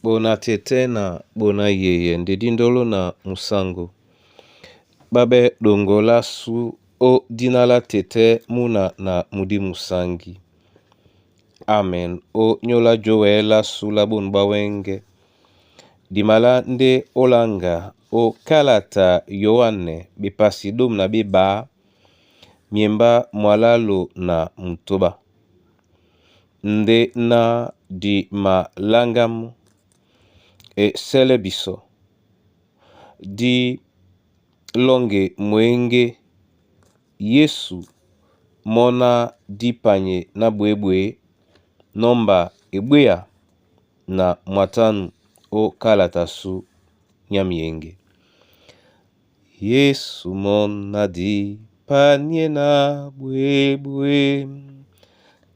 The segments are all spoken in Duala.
Bona tɛtɛ na bona yeye nde dindolo na musango babe dongola su o dina la tɛtɛ muna na mudi musangi. Amen o nyóla jowe la su la bonu bwa wɛ́ŋgɛ̄. Dimala ndé ólanga ó kalata Yoane bepasi dôme na bébá miembá mwalalo na mutoba. Ndé ná di maláŋgá mɔ́, e sɛ́lɛ́ bisɔ́, dí lɔ́ŋge mwěŋgé Yesu mɔ́ ná dípanye ná ɓwěɓwě nɔ́mba ebwéya na mwatánù ó kálata sú nyá miyéŋgé. Yesu mɔ́ ná dipanye na ɓwěɓwé,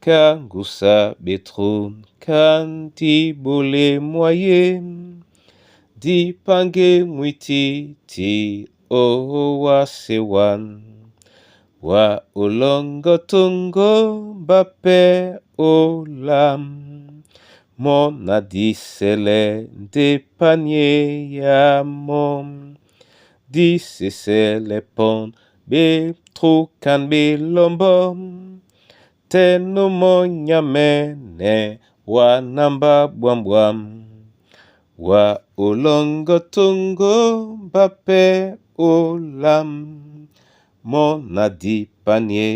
kangusa betrone kandi bole mwaye, dipange mwititi owasewan, wa olongo tongo mbape olam, mɔ́ na disɛlɛ nde panye ya mɔ́, disesɛlɛ pɔn betrukan belɔmbɔ, tɛ́ nú mɔ́ nyámɛ́nɛ́ wa námbá ɓwǎmɓwam, wa olɔŋgɔ toŋgo mbapɛ olam, mɔ́ na dipanye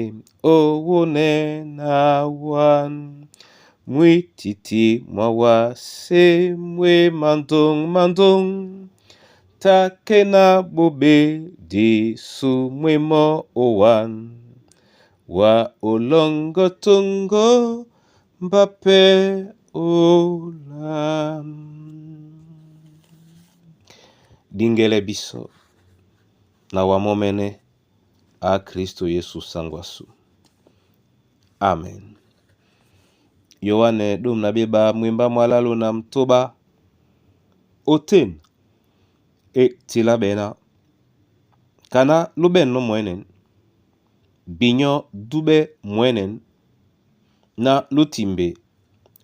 owonɛ na wan, mwítiti mwa wase mwé mandôŋ mandôŋ, tákɛ́ ná ɓoɓé disu mwé mɔ́ ówan, wa olɔŋgɔ toŋgo mbapɛ olam. Dingɛlɛ bisɔ na wa mɔ́mɛ́nɛ́ a Kristo Yesu sangwasu. Amen. Yoane dôme na bébá mwembá mwalalo na mtoba oten e tila bena kana lobɛnnɔ mwɛ́nɛn binyɔ́ dúɓɛ́ mwɛ́nɛn na lótimbe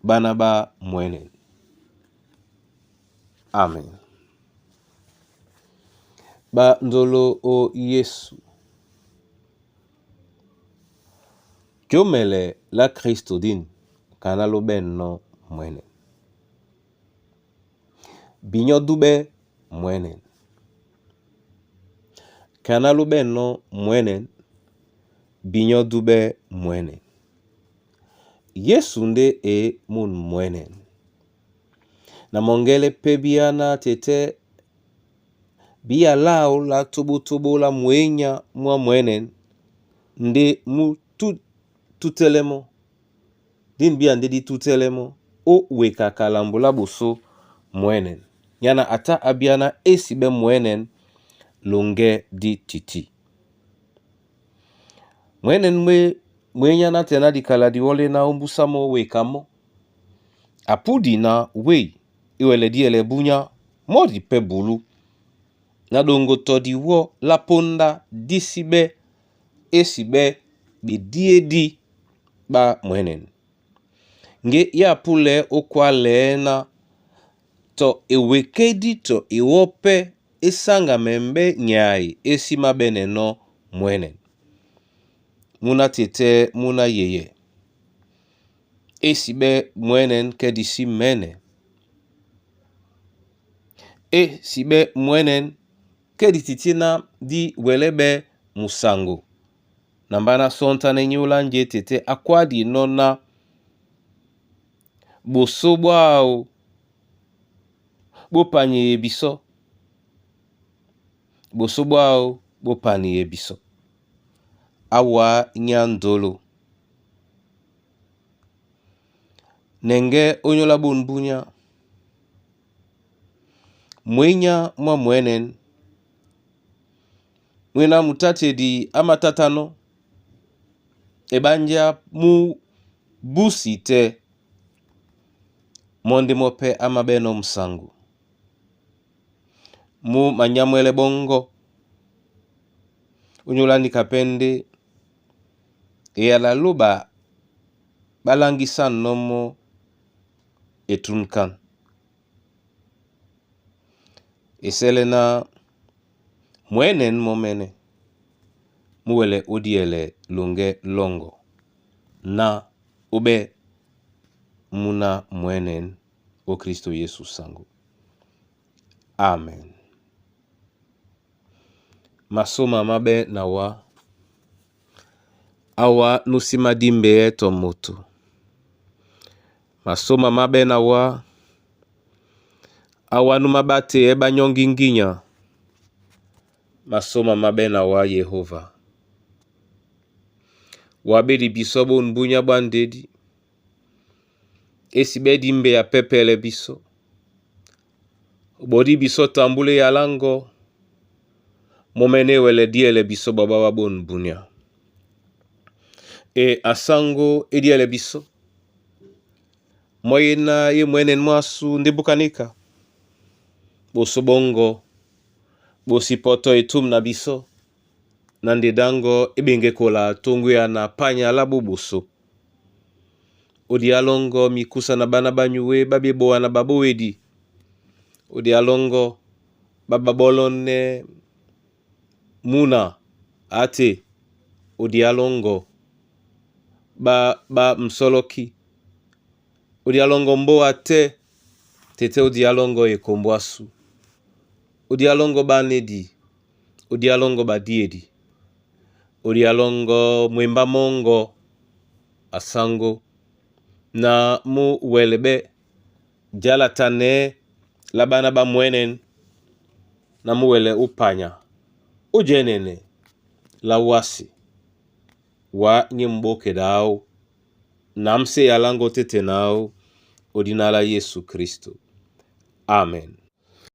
ɓána ɓá mwɛ́nɛn. Amen. Ɓá ndolo ó Yesu jomɛlɛ lá Kristo dín kana lóɓɛ́nɔ́ mwɛ́nɛn. Binyɔ́ dúɓɛ́ mwɛ́nɛn. Kana lóɓɛ́nɔ́ mwɛ́nɛn binyɔ́ dúɓɛ́ mwɛ́nɛn. Yesu ndé e mún mwɛ́nɛn. Na mɔŋgɛlɛ pɛ́ bíá ná tɛtɛ́ bíá láō lá toɓótoɓó lá mwěnya mwá mwɛ́nɛn ndé mú tútɛ́lɛ́ mɔ́. Dín bíá ndé dí tútɛ́lɛ́ mɔ́ ó wekaka lambo lá ɓosó mwɛ́nɛn. Nyana a tá á bíá ná é siɓɛ́ mwɛ́nɛn loŋgɛ́ dí tití. Mwɛ́nɛn mwé mwenya nátɛɛ ná dikala diwɔ́lɛ́ ná ómbúsá mɔ́ weka mɔ́. Apúdi ná wéi íwɛlɛ díɛlɛ búnyá mɔ́ di pɛ́ bulú na ɗoŋgo tɔ diwɔ́ lá póndá dí síɓɛ́ é siɓɛ́ ɓedíédí ɓá mwɛ́nɛn. Ŋgé yá púlɛɛ́ ó kwálɛɛ́ ná tɔ ewekédí tɔ ewɔ́ pɛ́ é sáŋgamɛmbɛ́ nyay é sí máɓɛ́nɛnɔ́ mwɛ́nɛn. Múná tɛtɛ́ múná yeyɛ é siɓɛ́ mwɛ́nɛn kɛ́ di sí mɛ́nɛ. É siɓɛ́ mwɛ́nɛn kɛ́ di tití ná dí wɛlɛ́ ɓɛ́ musaŋgo na mbá ná sɔ́ntánɛ́ nyóla njé tɛtɛ́ á kwádinɔ́ ná ɓosó ɓwáō ɓó panyeye bisɔ́, ɓosó ɓwáō ɓó paneye bisɔ́. Á wǎ nyá ndolo. Nɛŋgɛ́ ónyólá bôn búnyá, mwenya mwá mwɛ́nɛn, mwena mutátedi á mátátánɔ́, eɓánjá mú búsi tɛ́ mɔ́ ndé mɔ́ pɛ́ á maɓɛ́nɔ̄ musaŋgo. Mú manyámwɛ́lɛ́ ɓɔ́ŋgɔ́. Ónyólá níka pɛ́ ndé eyala lóɓa ɓá láŋgísánɔ́ mɔ́ etrúnkán. Esɛlɛ na mwɛ́nɛ́n mɔ́mɛ́nɛ́ mú wɛlɛ ó díɛlɛ loŋgɛ́ lɔ́ŋgɔ na óɓɛ́ múná mwɛ̌nɛ́n ó Kristo Yesu saŋgó. Amen. Masôma má ɓɛ́ na wá, awa nú sí madímbɛɛ́ tɔ moto. Masôma má ɓɛ́ na wá, awa nú maɓátɛɛ́ ɓá nyɔ́ŋgí ŋgínya. Masôma má ɓɛ́ na wá Yehóva. Wa ɓé di bisɔ́ bôn búnyá ɓwá ndédí. E sí ɓɛ́ dímbɛa pɛ́pɛlɛ bisɔ́. Obɔdí bisɔ́ tambúlɛ́ yaláŋgɔ, mɔ́mɛ́nɛ́ e wɛlɛ díɛlɛ bisɔ́ ɓwá ɓá bôn bunya. E asáŋgó é díɛlɛ bisɔ́. Mɔ́ e ná é mwɛ̌nɛn mwásû ndé búka níka. Ɓosó ɓɔ́ŋgɔ̄, ɓo si pɔtɔ́ etûm na bisɔ́. Na ndedáŋgɔ́ é ɓeŋgɛ kola toŋgo na panya lá bó ɓosó. Ó diá lɔ́ŋgɔ́ mikúsa na ɓána ɓá nyuwé ɓá ɓeboa na ɓabówedi. Ó diá lɔ́ŋgɔ́ ɓá ɓaɓɔ́lɔ́nɛ́ múna ate. Ó diá lɔ́ŋgɔ́ ɓá ɓá msɔ́lɔ́kí. Ó diá lɔ́ŋgɔ́ mbóa tɛ́ tɛ́tɛ́ ó diá lɔ́ŋgɔ́ ekombo ásû. Ó diá lɔ́ŋgɔ́ ɓánédi. Ó diá lɔ́ŋgɔ́ ɓadíedi. Ó diá lɔ́ŋgɔ́ mwembá mɔ́ŋgɔ asáŋgó na mú wɛlɛ ɓɛ́ jálata nɛ́ lá ɓána ɓá mwɛ̌nɛ́n na mú wɛlɛ ó panya ó jɛ́nɛnɛ lá wásē wǎ nyé m'ɓókɛdɛ áō na msé yaláŋgɔ tɛ́tɛ na áō ó dína lá Yésu Kristo. Amen.